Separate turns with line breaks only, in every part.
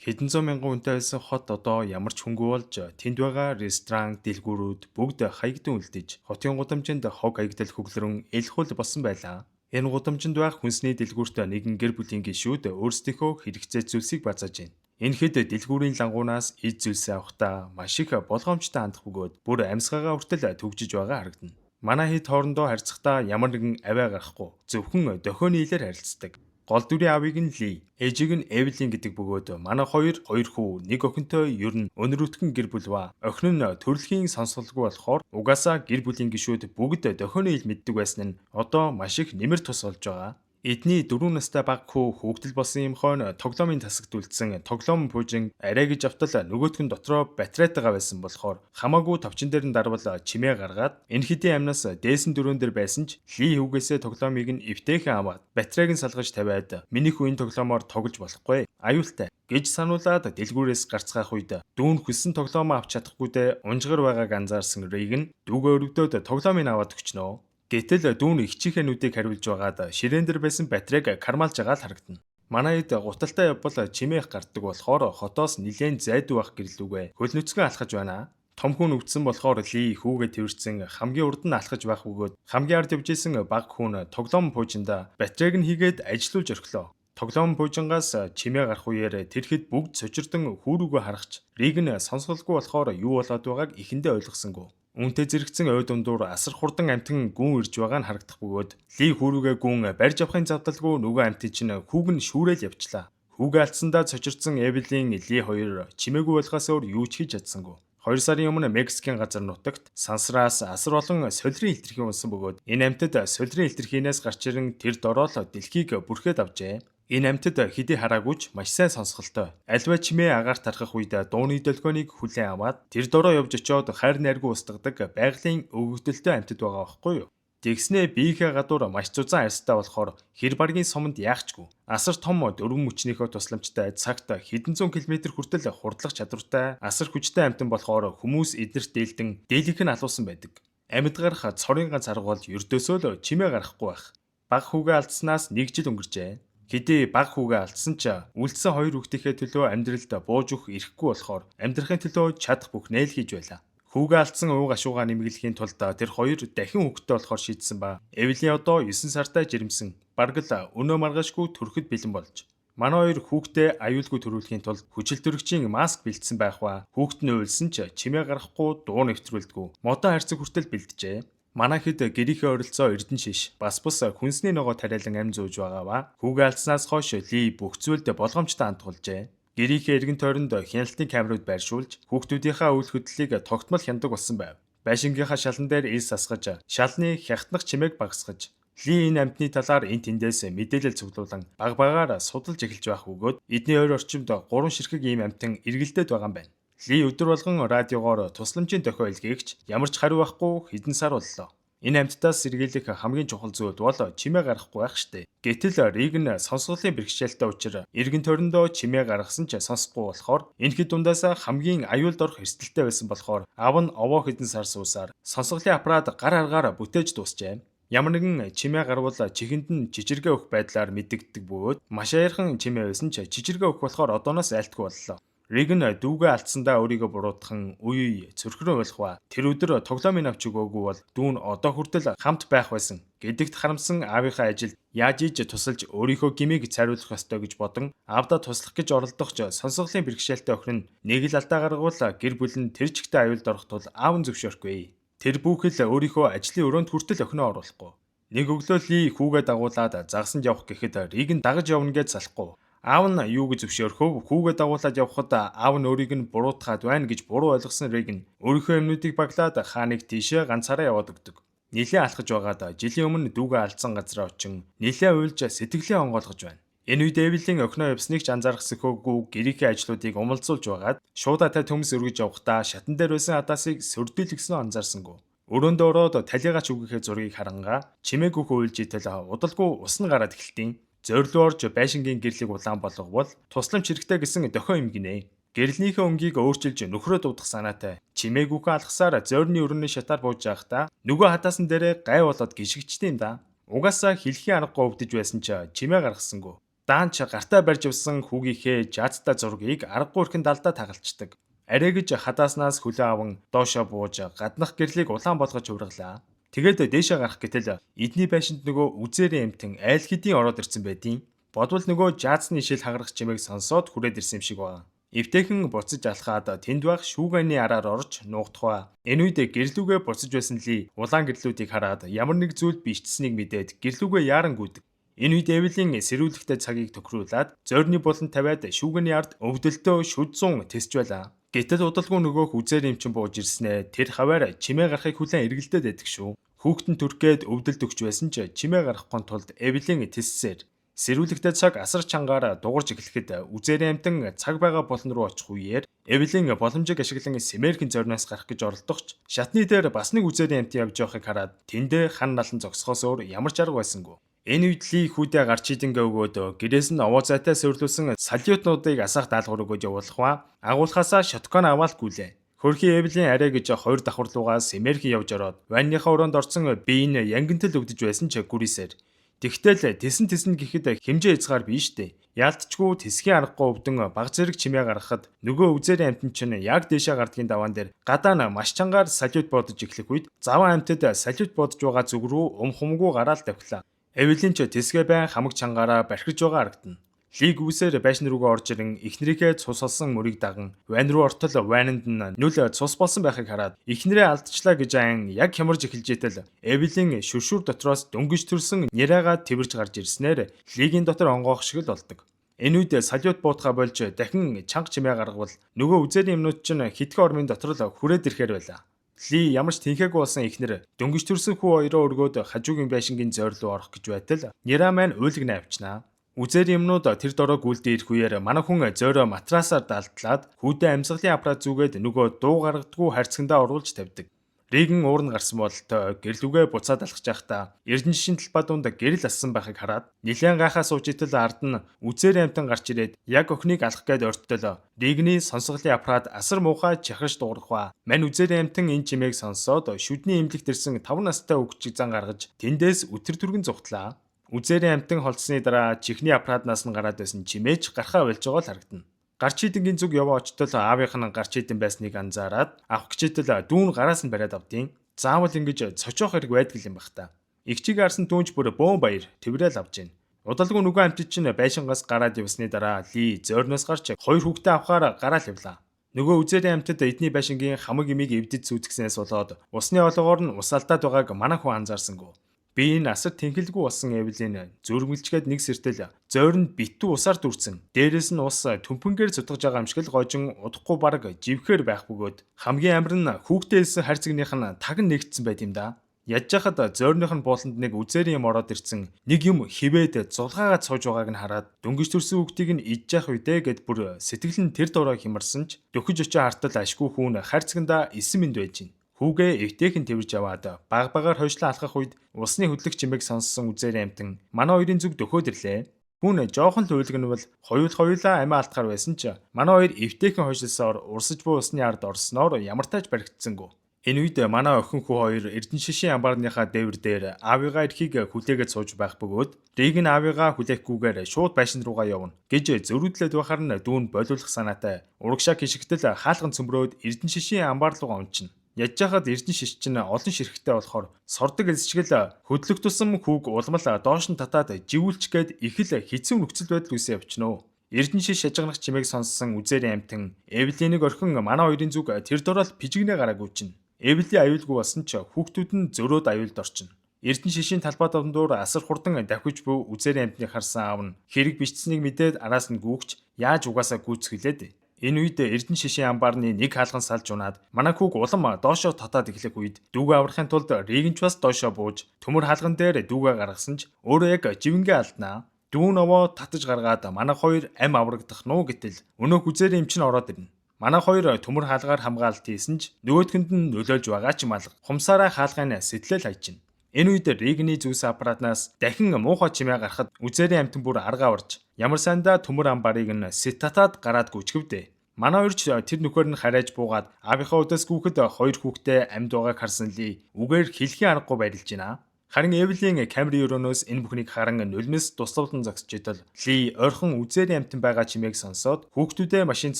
Хэдэн зуун мянган хүнтэй байсан хот одоо ямар ч хүнгүй болж, тэнд байгаа ресторан, дэлгүүрүүд бүгд хаягдан үлдэж, хотын гудамжинд хог хаягдал хөглөрөн эл хул болсон байлаа. Энэ гудамжинд байх хүнсний дэлгүүрт нэгэн гэр бүлийн гишүүд өөрсдийнхөө хэрэгцээ зүйлсийг базааж байна. Энэхэд дэлгүүрийн лангуунаас эд зүйлсээ авахдаа маш их болгоомжтой хандах бөгөөд бүр амьсгаагаа хүртэл түгжиж байгаа харагдана. Манай хэд хоорондоо харьцахдаа ямар нэгэн авиа гарахгүй, зөвхөн дохионы хэлээр харилцдаг. Гол дүрийн аавыг нь Ли, ээжийг нь Эвелин гэдэг бөгөөд манай хоёр хоёр хүү, нэг охинтой ер нь өнөр өтгөн гэр бүл ба. Охин нь төрөлхийн сонсголгүй болохоор угаасаа гэр бүлийн гишүүд бүгд дохионы хэл мэддэг байсан нь одоо маш их нэмэр тус болж байгаа. Эдний 4 настай бага хүү хүүхдэл болсон юм хойно тоглоомын тасагт үлдсэн тоглоом пуужин арай гэж автал нөгөөх нь дотроо батарейтайгаа байсан болохоор хамаагүй товчин дээр нь дарвал чимээ гаргаад энэ хэдийн амнаас дээсэн дөрөөн дээр байсан ч Ли хүүгээсээ тоглоомыг нь эвтэйхэн аваад батарейг нь салгаж тавиад, "Миний хүү энэ тоглоомоор тоглож болохгүй, аюултай" гэж сануулаад дэлгүүрээс гарцгаах үед дүү нь хүссэн тоглоомоо авч чадахгүйдээ унжгар байгааг анзаарсан Рейгэн дүүгээ өрөвдөөд тоглоомыг аваад өгчнөө. Гэтэл дүү нь эгчийнхээ нүдийг хариулж байгаад ширээн дээр байсан батарейг кармалж байгаа л харагдана. Манай хэд гуталтай явбал чимээ их гардаг болохоор хотоос нилээн зайдуу байх гэрлүүгээ хөл нүцгэн алхаж байна. Том хүн өвдсөн болохоор Ли хүүгээ тэрвэрсэн хамгийн урд нь алхаж байх бөгөөд хамгийн ард явж исэн бага хүн тоглоом пуужинда батарейг нь хийгээд ажилуулж орхилоо. Тоглоом пуужингаас чимээ гарах үеэр тэр хэд бүгд цочирдон хүү рүүгээ харахч Риг нь сонсголгүй болохоор юу болоод байгааг эхэндээ ойлгосонгүй. Үүнтэй зэрэгцэн ой дундуур асар хурдан амьтан гүн ирж байгаа нь харагдах бөгөөд Ли хүү рүүгээ гүн барьж авахын завдалгүй нөгөө амьтан чинь хүүг нь шүүрээл явчлаа. Хүүгээ алдсандаа цочирдсан Эвелин, Ли хоёр чимээгүй болохоос өөр юу ч хийж чадсангүй. 2 сарын өмнө Мексикийн газар нутагт сансраас асар олон солирын хэтэрхий унсан бөгөөд энэ амьтад солирын хэтэрхийнээс гарч ирэн тэр дороо л дэлхийг бүрхээд авчээ. Энэ амьтад хэдий хараагүй ч маш сайн сонсголтой. Аливаа чимээ агаарт тархах үед дууны долгионыг хүлээн аваад тэр дороо явж очиод хайр найргүй устгадаг байгалийн өгөгдөлтэй амьтад байгаа байхгүй юу? Тэгснээ биеийнхээ гадуур маш зузаан арьстай болохоор хэр баргийн суманд яахчгүй. Асар том дөрвөн мөчнийхөө тусламжтай цагт хэдэн зуун километр хүртэл хурдлах чадвартай асар хүчтэй амьтан болохоор хүмүүс эднэрт дээлдэн дээлийнх нь алуусан байдаг. Амьд гарах цорын ганц арга бол ердөөсөө л чимээ гаргахгүй байх. Бага хүүгээ алдсанаас нэг жил өнгөрчээ. Хэдий бага хүүгээ алдсан ч үлдсэн хоёр хүүхдийнхээ төлөө амьдралд бууж өгөх эрхгүй болохоор амьдрахын төлөө чадах бүхнээ л хийж байлаа. Хүүгээ алдсан ууг ашуугаа нэмэглэхийн тулд тэр хоёр дахин хүүхэдтэй болохоор шийдсэн ба Эвелин одоо 9 сартай жирэмсэн. Бараг л өнөө маргаашгүй төрөхөд бэлэн болж. Манай хоёр хүүхдээ аюулгүй төрүүлэхийн тулд хүчил төрөгчийн маск бэлдсэн байх ба хүүхэд нь уйлсан ч чимээ гаргахгүй, дуу нэвтрүүлдэггүй. Модон хайрцаг хүртэл бэлджээ. Манай хэд гэрийнхээ ойролцоо эрдэнэ шиш бас бус хүнсний ногоо тариалан амь зууж байгаа ба хүүгээ алдсанаас хойш Ли бүх зүйлд болгоомжтой хандуулжээ. Гэрийнхээ эргэн тойронд хяналтын камерууд байршуулж хүүхдүүдийнхээ үйл хөдлөлийг тогтмол хянадаг болсон байв. Байшингийнхаа шалан дээр элс асгаж, шалны хягтнах чимээг багасгаж, Ли энэ амьтны талаар энэ тэндээс мэдээлэл цуглуулан баг багаар судалж эхэлж байх бөгөөд эдний ойр орчимд гурван ширхэг ийм амьтан эргэлдээд байгаа юм байна. Ли өдөр болгон радиогоор тусламжийн дохио илгээгч ямар ч хариу байхгүй хэдэн сар боллоо. Энэ амьтдаас сэргийлэх хамгийн чухал зүйл бол чимээ гаргахгүй байх штэ. Гэтэл Ригэн сонсголын бэрхшээлтэй учраас эргэн тойрондоо чимээ гаргасан ч сонсохгүй болохоор энэ хэд дундаасаа хамгийн аюулд орох эрсдэлтэй байсан болохоор аав нь овоо хэдэн сар суусаар сонсголын аппарат гар аргаар бүтээж дуусчээ. Ямар нэгэн чимээ гарвал чихэнд нь чичиргээ өгөх байдлаар мэдэгддэг бөгөөд маш аярхан чимээ байсан ч чичиргээ өгөх болохоор одооноос айлтгүй боллоо. Ригэн дүүгээ алдсандаа өөрийгөө буруутхан үе үе цөрхөрөө уйлах ба тэр өдөр тоглоомыг авч өгөөгүй бол дүү нь одоо хүртэл хамт байх байсан гэдэгт харамсан аавынхаа ажилд яаж ийж тусалж өөрийнхөө гмийг цайруулах ёстой гэж бодон аавдаа туслах гэж оролдох ч сонсголын бэрхшээлтэй охин нь нэг л алдаа гаргавал гэр бүл нь тэр чигтээ аюулд орох тул аав нь зөвшөөрөхгүй. Тэр бүхэл өөрийнхөө ажлын өрөөнд хүртэл охиноо оруулахгүй. Нэг өглөө Ли хүүгээ дагуулад загсанд явах гэхэд Ригэн дагаж явна гэж салахгүй. Аав нь юу гэж зөвшөөрөх вэ? Хүүгээ дагуулад явхад аав нь өөрийг нь буруутгаад байна гэж буруу ойлгосон Ригэн өөрийнхөө юмнуудыг баглаад хаа нэг тийшээ ганцаараа яваад өгдөг. Нилээн алхаж байгаад жилийн өмнө дүүгээ алдсан газараа очин нилээн уйлж сэтгэлээ онгойлгож байна. Энэ үед Эвелин охиноо явсныг ч анзаарах сөхөөгүй гэрийнхээ ажлуудыг умалзуулж байгаад шуудатай төмс өргөж явахдаа шатан дээр байсан адаасыг сөрдийлгснөө анзаарсангүй. Өрөөндөө ороод талийгач үгийнхээ зургийг харангаа чимээгүйх уйлж итэл удалгүй ус нь гараад эхэлтийн. Зорилуу орж байшингийн гэрлийг улаан болговол тусламж хэрэгтэй гэсэн дохио юм гинэ. Гэрлийнхээ өнгийг өөрчилж нөхрөө дуудах санаатай чимээгүйхэн алхасаар зойрны өрөөний шатаар бууж байхдаа нөгөө хадаасан дээрээ гай болоод гიშгчтэй юм да. Угаасаа хэлхийн аргагүй өвдөж байсан ч чимээ гаргасангүй. Даанч гартаа барьж явсан хүүгийнхээ жаазтай зургийг аргагүй өрхөн далдаа тагалцдаг. Арай гэж хадааснаас хөлөө аван доошоо бууж гаднах гэрлийг улаан болгож хувиргалаа. Тэгээд дээшээ гарах гэтэл эдний байшинд нөгөө үзээрийн амтан айл хэдийн ороод ирсэн байдیں۔ Бодвол нөгөө жаазны шил хагарах чимээг сонсоод хүрээд ирсэн юм шиг байна. Эвтэйхэн буцаж алхаад тэнд байх шүүгээний араар орж нуугдах. Энэ үед гэрлүүгээ буцаж байсан Ли улаан гэрлүүдийг хараад ямар нэг зүйл бичсэнийг мэдээд гэрлүүгээ яаран гүйдэг. Энэ үед Эвелин сэрүүлэгтэй цагийг тохируулаад зойрны булан тавиад шүүгээний ард өвдөлтөө шүд зун тэсч байлаа. Гэтэл удалгүй нөгөөх үзээр эмчин бууж ирснээ тэр хаваар чимээ гарахыг хүлээн эргэлдээд байдаг шүү. Хүүхэд нь түрх гээд өвдөлт өгч байсан ч чимээ гарахгүй тулд Эвелин тэссээр. Сэрүүлэгтэй цаг асар чангаар дуурж эхлэхэд үзээрийн амтан цаг байгаа болон руу очих үеэр Эвелин боломжийг ашиглан сэмэрхэн зориноос гарах гэж оролдохч шатны дээр бас нэг үзээрийн амтан явж байгааг хараад тэндээ хан налан зогсохоос өөр ямар ч арга байсангүй. Энэ үед Ли хүүдээ гарч идэнгээ өгөөд гэрээс нь овоо зайтай суйрлуулсан салютнуудыг асаах даалгавар өгөөд явуулах ба агуулхаасаа шотгон аваал гүйлээ. Хөрхийн Эвелин арай гэж хоёр давхар руугаа сэмэрхэн явж ороод ванныхаа өрөөнд орсон бие нь янгинтэл өвдөж байсан ч гүрийсээр. Тэгтэл тэсэн тэсэн гэхэд хэмжээ хязгаар биш штэ. Яалтчгүй тэсхийн аргагүй өвдөн баг зэрэг чимээ гаргахад нөгөө үзээрийн амтан чинь яг дээшээ гардгийн даваан дээр гадаа нь маш чангаар салют бодож эхлэх үед заван амтад салют бодож байгаа зүг рүү ум хумгүй гараал тавхилаа. Эвелин ч тэсгээ байн хамаг чангаараа бархиж байгаа харагдана. Ли гүйсээр байшин рүүгээ орж ирэн эхнэрийнхээ цус олсон мөрийг даган ван руу ортол вананд нь нүл цус болсон байхыг хараад эхнэрээ алдчихлаа гэж айн яг хямарж эхэлж итэл Эвелин шүршүр дотроос дөнгөж төрсөн нэрээгаа тэрж гарч ирснээр Лигийн дотор онгоох шиг л болдог. Энэ үед салют буутгаа болж дахин чанга чимээ гаргавал нөгөө үзээрийн юмнууд чинь хитгэн ормын дотор л хүрээд ирэхээр байлаа. Ли ямар ч тэнхээгүй болсон эхнэр дөнгөж төрсөн хүү хоёроо өргөөд хажуугийн байшингийн зойр руу орох гэж байтал Нира маань уйлгнаа авчнаа. Үзээр юмнууд тэр дороо гүйлдээ ирэх үеэр манай хүн зөөрөө матрасаар далдлаад хүүдээ амьсгалын аппарат зүгээд нөгөө дуу гаргадаггүй харьцагндаа оруулж тавьдаг. Ригэн уурн гарсан бололтой гэрлүүгээ буцаад алхаж байхдаа Эрдэнэ шишин талбай дунд гэрэл ассан байхыг хараад нилээн гайхаа сууж итэл ард нь үзээр амтан гарч ирээд яг охиныг алах гээд орттол Ригний сонсголын аппарат асар муухай чахарч дуугарах ба. Мань үзээр амтан энэ чимээг сонсоод шүдний эмнэлэгт ирсэн 5 настай өгчийг зан гаргаж тэндээс өтөр түргэн зугтлаа. Үзээрийн амтан холдсны дараа чихний аппаратнаас нь гараад байсан чимээч гарахаа болж байгаа л харагдана. Гарч идэнгийн зүг яваа очтол аавынх нь гарч идэн байсныг анзаараад авах гэжтэл дүүн гараас нь бариад авдیں۔ Заавал ингэж цочоох хэрэг байдаг юм бах та. Игчийг харсан дүүнч бүр бөөн баяр тэрэл авч гин. Удалгүй нөгөө амтд чинь байшингаас гараад явсны дараа Ли зойрноос гарч хоёр хүүхдээ авахаар гараал явлаа. Нөгөө үзээрийн амтд эдний байшингийн хамаг имийг эвдэж сүйтгэснээс болоод усны олгоор нь ус алдаад байгааг манай хүн анзаарсангүй. Би энэ асар тэнхэлгүй болсон Эвелин зөрмөлчгээд нэг сэртэл зойр нь битүү усаар дүрцэн. Дээрээс нь ус төмпөнгээр зутгаж байгаа юм шиг л гожин удахгүй бараг живхээр байх бөгөөд хамгийн амар нь хүүхдээ хэлсэн хайрцагных нь таг нь нэгдсэн байт юм да. Ядж хахад зойрных нь бууланд нэг үзээрийн юм ороод ирсэн. Нэг юм хивээд зулгаагаад сууж байгааг нь хараад дөнгөж төрсөн хүүхдийг нь идж явах үедээ гэд бүр сэтгэл нь тэр дорой хямарсан ч дөхөж очиж хартал ашгүй хүүн хайрцагандаа 9 минь байж гин. Хүүгээ эвтэйхэн тэрж аваад баг багаар хойшлон алхах үед усны хөдлөх чимээг сонссон үзээрийн амтан манай хоёрын зүг дөхөөд ирлээ. Хүн жоохон л уйлгнавал хоёулаа амиа алтахаар байсан ч манай хоёр эвтэйхэн хойшлсоор урсаж буй усны ард орсноор ямартайч баригдсангүй. Энэ үед манай охин хүү хоёр Эрдэнэ шишийн амбаарныхаа дээвэр дээр аавыгаа ирэхийг хүлээгээд сууж байх бөгөөд Риг нь аавыгаа хүлээхгүйгээр шууд байшин руугаа явна гэж зөрүүдлээд байхаар нь дүүн болиулах санаатай урагшаа гიშгтэл хаалган цөмрөөд Эрдэнэ шишийн амбаар руугаа унчна. Ядж хахад Эрдэнэ шиш чинь олон ширхэгтэй болохоор сордог элсчгэл хөдлөх тусам хүүг улмал доош нь татаад живүүлчих гээд их л хэцүү нөхцөл байдал үүсээ явчихна. Эрдэнэ шиш шажигнах чимээг сонссон үзээрийн амтан Эвелинийг орхин манай хоёрын зүг тэр дорой л пижигнээ гараагүй чинь. Эвели аюулгүй болсон ч хүүхдүүд нь зөрөөд аюулд орчихно. Эрдэнэ шишийн талбай дундуур асар хурдан давхиж буй үзээрийн амтныг харсан аав нь хэрэг бичсэнийг мэдээд араас нь гүүгч яаж угаасаа гүйцэтгэлээд. Энэ үед Эрдэнэ шишийн амбаарны нэг хаалган салж унаад манай хүүг улам доошоо татаад эхлэх үед дүүгээ аврахын тулд Ригэнч бас доошоо бууж төмөр хаалган дээр дүүгээ гаргасан ч өөрөө яг живэнгээ алднаа. Дүү новоо татаж гаргаад манай хоёр ам аврагдах нуу гэтэл өнөөх үзээрийн эмч нь ороод ирнэ. Манай хоёр төмөр хаалгаар хамгаалалт хийсэн ч нөгөөдгөнд нь нөлөөлж байгаа ч юм алга. Хумсаараа хаалгын сэтлэл хайчихна. Энэ үед Ригний зүүс аппаратнаас дахин муухай чимээ гарахад үзээрийн амтан бүр аргаа орж ямар сайндаа төмөр амбарыг нь сэт татаад гараад гүчгэвдэ. Манай хоёр ч тэр нөхөр нь харайж буугаад аавынхаа өдөөс гүхэд хоёр хүүхдээ амьд байгааг харсан Ли үгээр хэлхийн аргагүй баярлж байна. Харин Эвлийн камерын өрөөнөөс энэ бүхнийг харан нулимс дуславлан зогсож идэл Ли ойрхон үзээрийн амьтан байгаа чимээг сонсоод хүүхдүүдээ машинд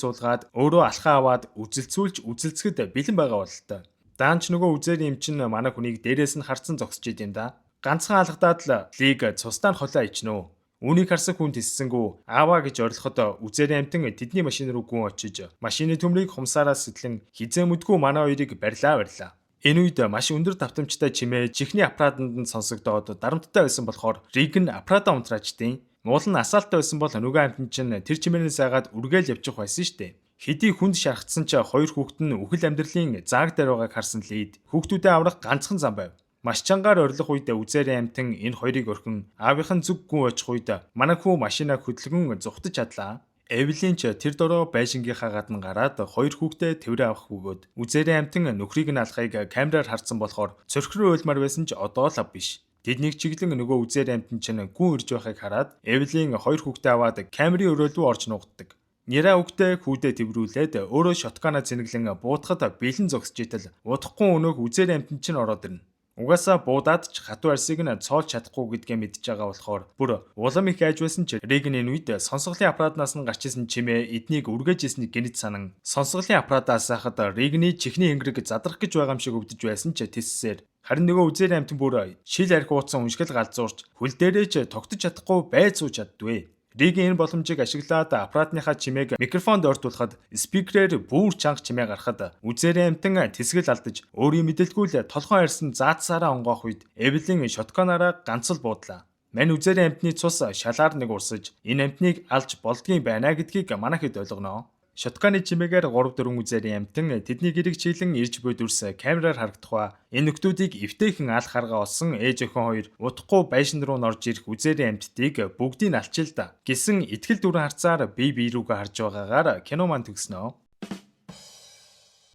суулгаад өөрөө алхаа аваад үзэлцүүлж үзэлцэхэд бэлэн байгаа бололтой. Даанч нөгөө үзээрийн эм чинь манай хүнийг дээрээс нь харцсан зогсож ид юм да. Ганцхан алгадаад л Лиг цустаа нь холио ичнэ. Үүнийг харсан хүн тэссэнгүү ааваа гэж орилоход үзээрийн амьтан тэдний машин руу гүн очиж машины төмрийг хумсаараа сэтлэн хизээ мүдгүй манай хоёрыг барьлаа барьлаа. Энэ үед маш өндөр давтамжтай чимээ чихний аппаратанд нь сонсогдоод дарамттай байсан болохоор Риг нь аппаратаа унтраачдیں۔ Уул нь асаалттай байсан бол нөгөө амьтан чинь тэр чимээнээс айгаад үргээл явчих байсан штэ. Хэдий хүнд шархтсан ч хоёр хүүхэд нь үхэл амьдралын зааг дээр байгааг харсан Лид хүүхдүүдээ аврах ганцхан зам байв. Маш чангаар орилох үед үзээрийн амьтан энэ хоёрыг орхин аавынх нь зүг гүн очих үед манай хүү машинаа хөдөлгөн зугтаж чадлаа. Эвлин ч тэр дороо байшингийнхаа гадна гараад хоёр хүүхдээ тэврээ авах бөгөөд үзээрийн амьтан нөхрийг нь алахыг камераар харсан болохоор цорхирон уйлмаар байсан ч одоо л биш. Тэднийг чиглэн нөгөө үзээрийн амьтан чинь гүн ирж байхыг хараад Эвлин хоёр хүүхдээ аваад камерын өрөө рүү орж нуугддаг. Няраа үгтэй хүүдээ тэврүүлээд өөрөө shotgun аа цэнэглэн буутахад бэлэн зогсож итэл удахгүй өнөөх үзээрийн амьтан чинь ороод ирнэ. Угаасаа буудаад ч хатуу арьсыг нь цоолж чадахгүй гэдгээ мэдж байгаа болохоор бүр улам их айж байсан ч Реган энэ үед сонсголын аппаратнаас нь гарч исэн чимээ эднийг үргээж ирснийг гэнэт санан сонсголын аппаратаас хахад Реганы чихний хөнгөрөг задрах гэж байгаа юм шиг өвдөж байсан ч тэссээр харин нөгөө үзээр амьтан бүр шил архи ууцсан уншгал галзуурч хөл дээрээ ч тогтож чадахгүй байз сууж чаддгүй. Ригийн энэ боломжийг ашиглаад аппаратныхаа чимээг микрофонд ойртуулахад speaker ээр бүр чанга чимээ гарахад үзээрийн амьтан тэсгэл алдаж өөрийн мэдэлгүй л толгой арьсан заацсаараа онгоох үед Эвлин shotgun аараа ганц л буудлаа. Мань үзээрийн амьтны цус шалаар нэг урсаж энэ амьтныг алж болдгийн байна гэдгийг манайхэд ойлгоно. Shotgun ы чимээгээр 3 4 үзээрийн амьтан тэдний гэрийг чиглэн ирж буй дүрс камераар харагдах ба энэ нөхдүүдийг эвтэйхэн алх харгаа олсон ээж охин хоёр удахгүй байшин руу норж ирэх үзээрийн амьтдыг бүгдийг нь алчил да гэсэн итгэл дүүрэн харцаар бие бие рүүгээ харж байгаагаар кино маань төгснө.